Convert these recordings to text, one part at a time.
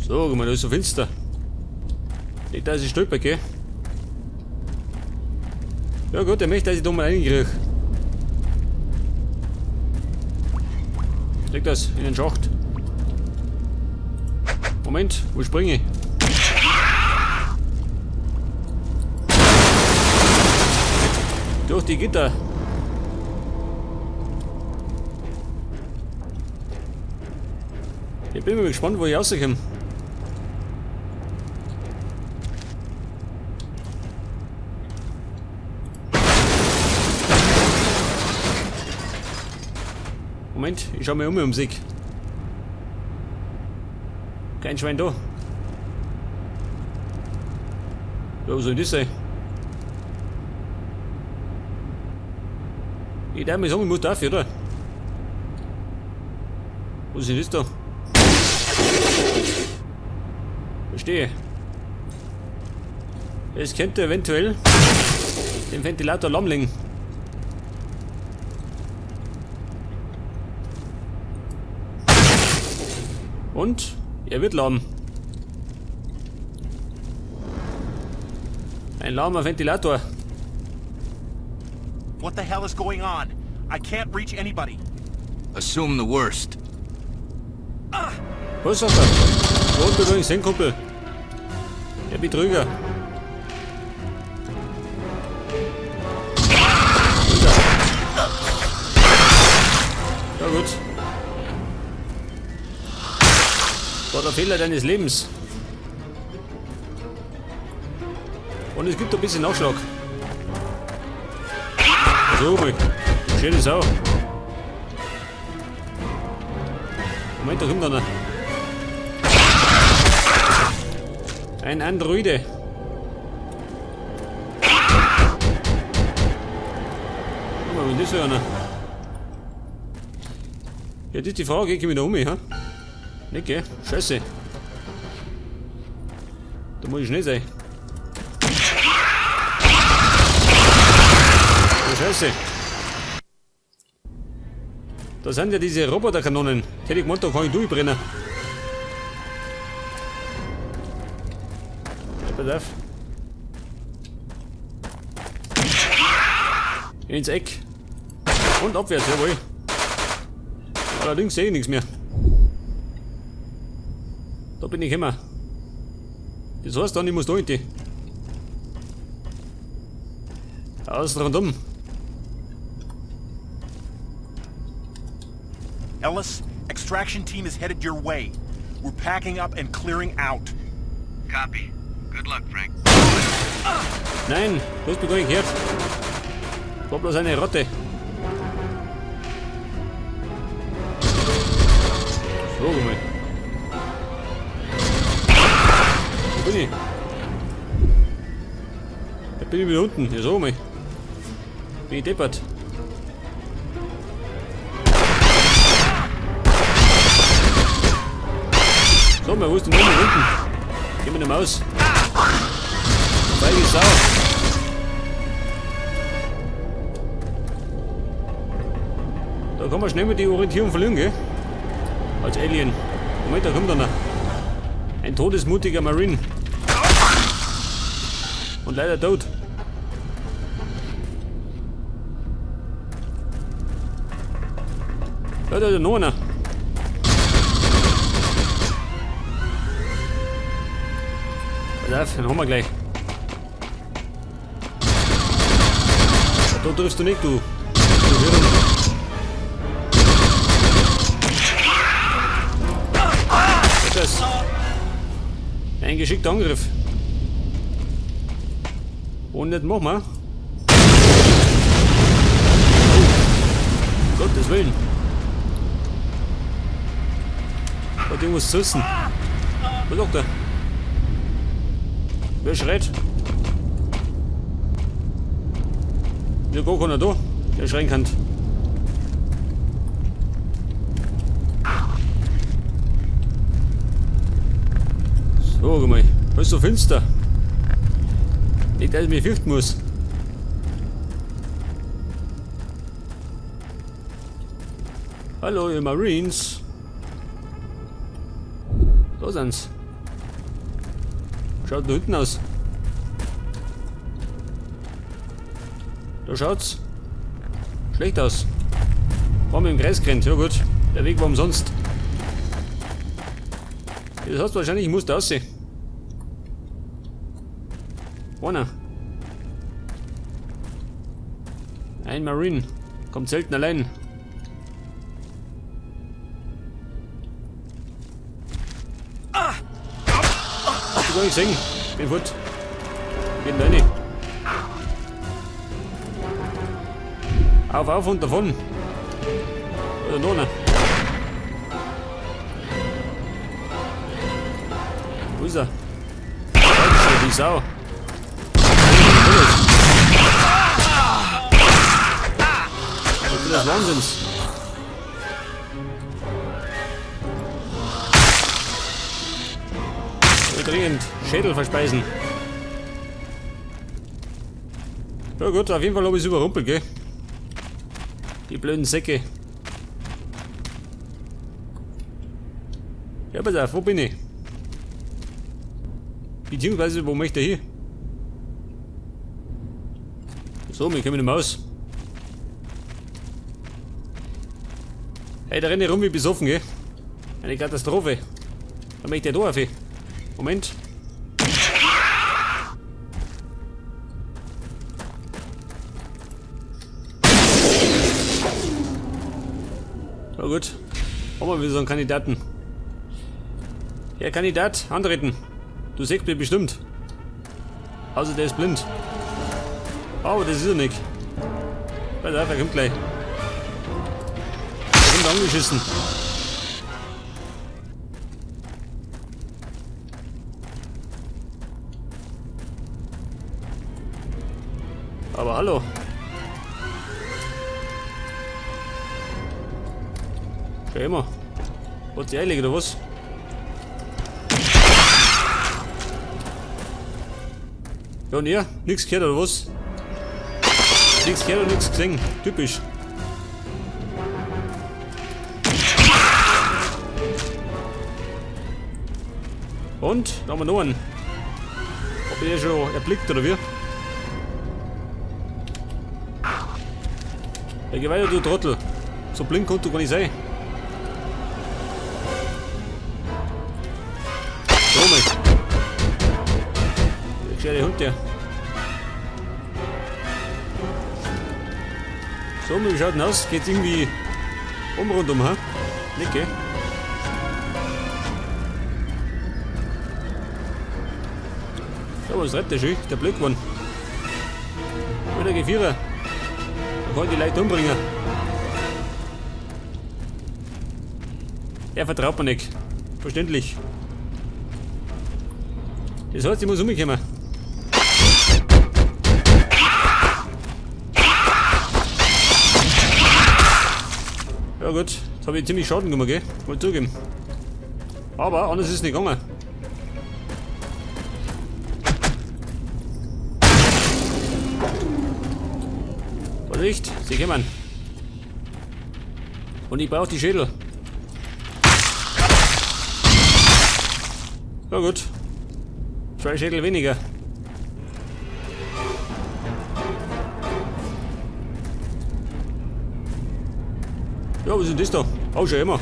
So, guck mal, da ist so finster. Nicht, dass ich stolper, gell? Ja gut, er möchte, dass ich da mal reinkriege. Leg das in den Schacht. Moment, wo springe ich? Durch die Gitter. Ich bin mal gespannt, wo ich rauskomme. Moment, ich schau mal um sich. Kein Schwein da. Ja, was soll das sein? Ich darf mir sagen, ich muss dafür, oder? Was ist das da? Verstehe. Es könnte eventuell den Ventilator lahmlegen. Und er wird lahm. Ein lahmer Ventilator. What the hell is going on? I can't reach anybody. Assume the worst. Was sagt er? Wo hat er übrigens hin, Kumpel? Der Betrüger. Ja gut. War der Fehler deines Lebens. Und es gibt ein bisschen Nachschlag. So, mal. Schöne Sau. Moment, da kommt einer. Ein Androide. Guck mal, was ist das für einer? Ja, das ist die Frage, komm ich da um, ha? Nicht, gell? Scheiße. Da muss ich schnell sein. Oh, Scheiße. Da sind ja diese Roboterkanonen. Hätte ich gemeint, da kann ich durchbrennen. Ja, pass auf. Ins Eck. Und abwärts, jawohl. Allerdings sehe ich nichts mehr. Da bin ich immer. Das heißt dann, ich muss da hin. Außen rundum. Ellis, extraction team is headed your way. We're packing up and clearing out. Copy. Good luck, Frank. Nein, du hast mich gar nicht gehört. War bloß eine Ratte. So, guck mal. Wo bin ich? Da bin ich wieder unten. Ja, so mal. Bin ich deppert. So, mal, wo ist denn oben unten? Geh mit der Maus. Feige Sau. Da kann man schnell mal die Orientierung verlieren, gell? Als Alien. Moment, da kommt einer. Ein todesmutiger Marine. Und leider tot. Ja, da ist ja noch einer. Pass auf, den haben wir gleich. Da triffst du nicht, du. Du Hirn. Das. Ein geschickter Angriff. Und nicht machen wir. Oh. Um Gottes Willen. Hat irgendwas zu essen. Was sagt er? Wer schreit? Ja, gar keiner da, der schreien kann. So, guck mal. Alles so finster. Nicht, dass ich mich fürchten muss. Hallo, ihr Marines. Da sind's. Schaut da hinten aus? Da schaut's schlecht aus. War mir im Kreis gerannt, ja gut. Der Weg war umsonst. Das heißt wahrscheinlich, ich muss da aussehen. Einer. Ein Marine. Kommt selten allein. Hast du gar nicht gesehen? Bin fort. Geht da rein. Auf, auf und davon. Oder noch einer. Wo ist er? Die Sau. Das ist Wahnsinns. Dringend Schädel verspeisen. Ja gut, auf jeden Fall habe ich es überrumpelt, gell? Die blöden Säcke. Ja, pass auf, wo bin ich? Beziehungsweise, wo möchte ich hin? So, wir kommen nicht mehr aus. Hey, da renne ich rum wie besoffen, gell? Eine Katastrophe. Da möchte ich da auf. Moment. Na gut. Haben wir wieder so einen Kandidaten. Herr Kandidat, antreten. Du siehst mich bestimmt. Also der ist blind. Aber das ist er nicht. Pass auf, er kommt gleich. Er kommt angeschissen. Aber hallo. Schau immer. Hat sie eilig oder was? Ja und ihr? Nix gehört oder was? Nix gehört und nix gesehen. Typisch. Und? Da haben wir noch einen. Hab ich den schon erblickt oder wie? Ja, geh weiter, du Trottel. So blind konntest du gar nicht sein. So, mal. Der gescheite Hund, der. So, wie schaut denn aus? Geht's irgendwie um rundum, ha? Nicht, gell? So, was rettet der schon? Der blöd geworden. Wieder Gefierer. Da kann ich die Leute umbringen. Er vertraut mir nicht. Verständlich. Das heißt, ich muss umkommen. Ja gut, jetzt habe ich ziemlich Schaden gemacht, gell? Wollte zugeben. Aber anders ist es nicht gegangen. Vorsicht, sie kommen. Und ich brauche die Schädel. Ja gut. 2 Schädel weniger. Ja, was ist denn das da? Oh, schon immer.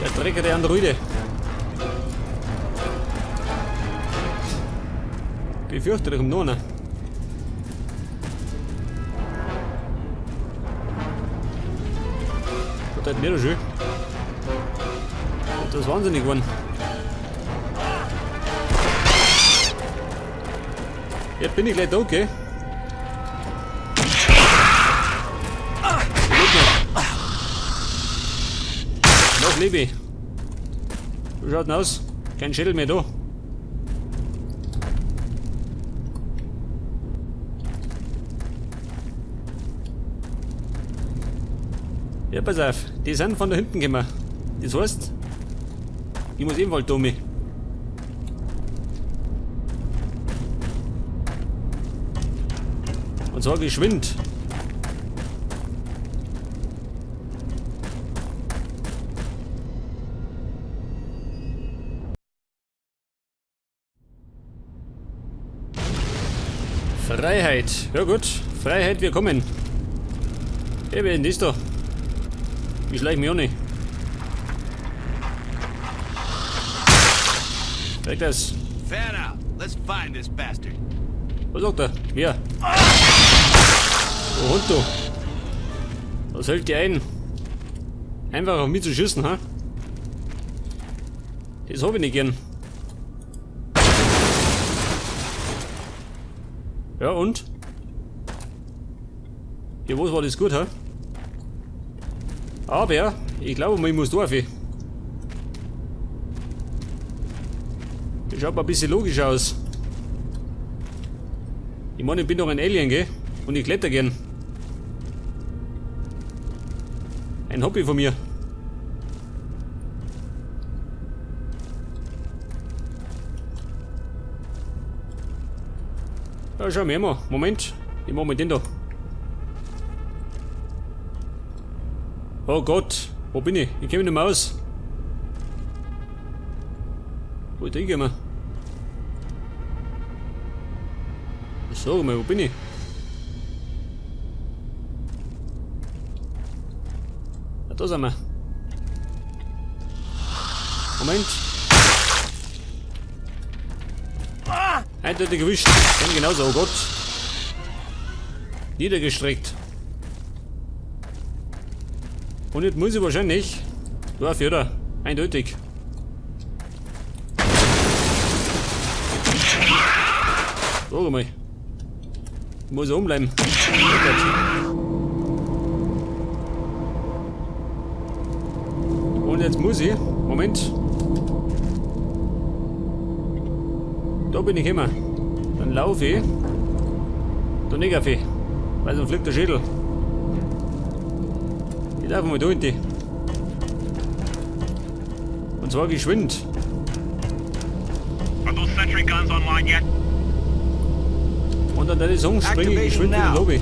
Der Drecker der Androide. Befürchte, da kommt noch einer. Das hat mir doch schön. Das ist wahnsinnig geworden. Jetzt bin ich gleich da, okay? Noch lebe ich. Wie schaut denn aus? Kein Schädel mehr da. Ja, pass auf, die sind von da hinten gekommen. Das heißt, ich muss ebenfalls da mit. Und zwar geschwind. Freiheit. Ja gut, Freiheit, wir kommen. Hey, wer ist denn das da? Ich schleich mich auch nicht. Weg das. Fan out. Let's find this bastard. Was sagt er? Wer? Oh Hund, du. Was hält die ein? Einfach auf mich zu schießen, ha? Das hab ich nicht gern. Ja, und? Ja, was war das gut, ha? Aber, ich glaube, ich muss da rauf. Das schaut mal ein bisschen logisch aus. Ich meine, ich bin doch ein Alien, gell? Und ich kletter gern. Ein Hobby von mir. Ja, schau mir mal. Moment. Ich mach mal den da. Oh Gott, wo bin ich? Ich kenn mich nicht mehr aus. Wo ist der hingekommen? Sag mal, wo bin ich? Ah, da sind wir. Moment. Eindeutig erwischt. Dann genauso, oh Gott. Niedergestreckt. Und jetzt muss ich wahrscheinlich. Dorf, oder? Eindeutig. Sag mal. Ich muss umbleiben. Und jetzt muss ich. Moment. Da bin ich immer. Dann laufe ich. Da nicht auf ich. Weil sonst fliegt der Schädel. Ich laufe mal da hinten. Und zwar geschwind. Are those sentry guns online yet? Und dann deine Song springe ich geschwind in die Lobby.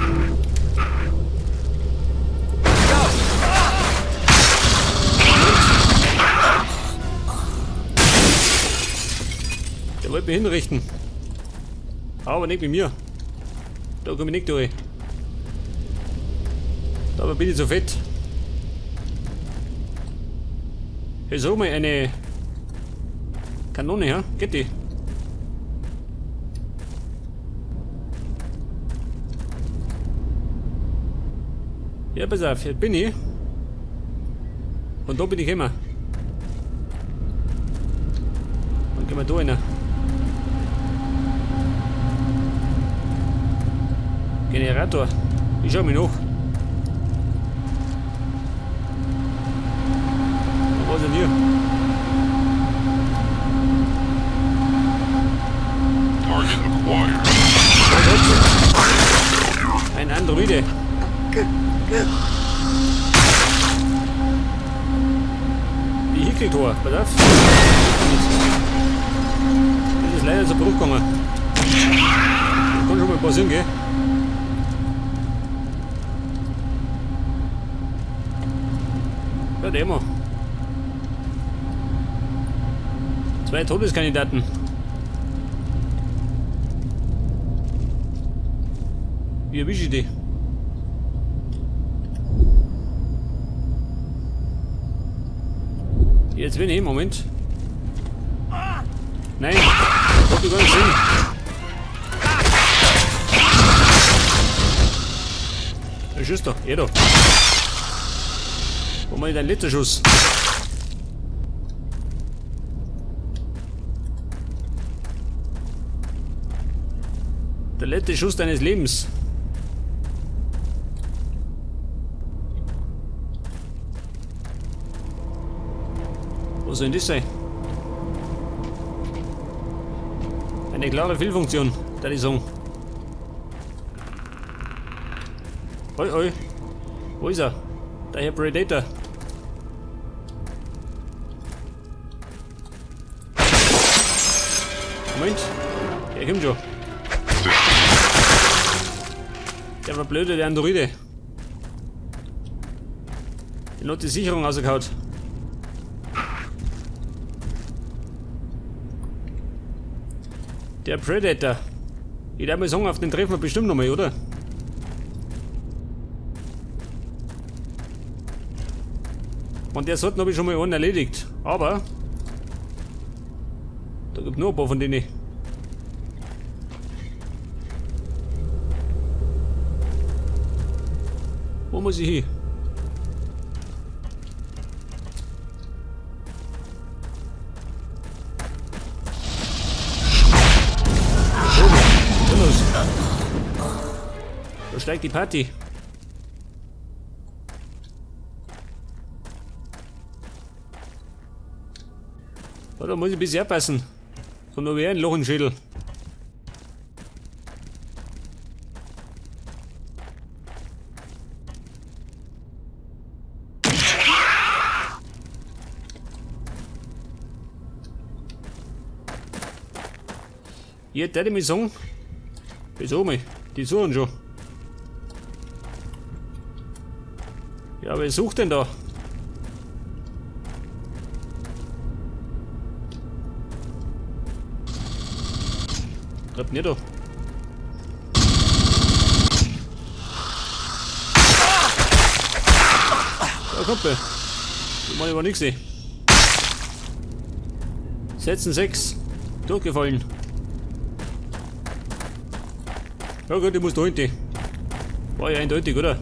Der wollte mich hinrichten. Aber nicht mit mir. Da komme ich nicht durch. Dabei bin ich zu fett. Hey, sag mal, eine Kanone, ja? Geht die? Ja, pass auf, jetzt bin ich. Und da bin ich immer. Dann gehen wir da rein. Generator. Ich schau mich nach. Was ist denn hier? Target acquired. Oh Gott. Ein Androide. Wie hingekriegt habe. Pass auf. Das ist leider zu Bruch gegangen. Das kann schon mal passieren, gell? Ja, der immer. 2 Todeskandidaten. Wie erwische ich die? Jetzt bin ich, Moment. Nein, hab ich gar nicht gesehen. Der Schuss da, er da. Wo mal dein letzter Schuss? Der letzte Schuss deines Lebens. Was soll denn das sein? Eine klare Fehlfunktion, da ich sagen. Oi, oi. Wo ist er? Der Herr Predator. Moment. Der kommt schon. Der war blöde, der Androide. Den hat die Sicherung rausgehauen. Der Predator. Ich darf mal sagen, auf den treffen wir bestimmt nochmal, oder? Und der Sorten habe ich schon mal einen erledigt. Aber da gibt nur ein paar von denen. Wo muss ich hin? Oh, los. Da steigt die Party. Oh, da muss ich ein bisschen aufpassen. Kommt noch wer ein Loch in den Schädel. Hier, der mir sagen. Wieso mal? Die suchen schon. Ja, wer sucht denn da? Treibt nicht da. Da kommt er. Ich meine aber nichts sehen. Setzen 6. Durchgefallen. Ja gut, ich muss da hinten. War ja eindeutig, oder?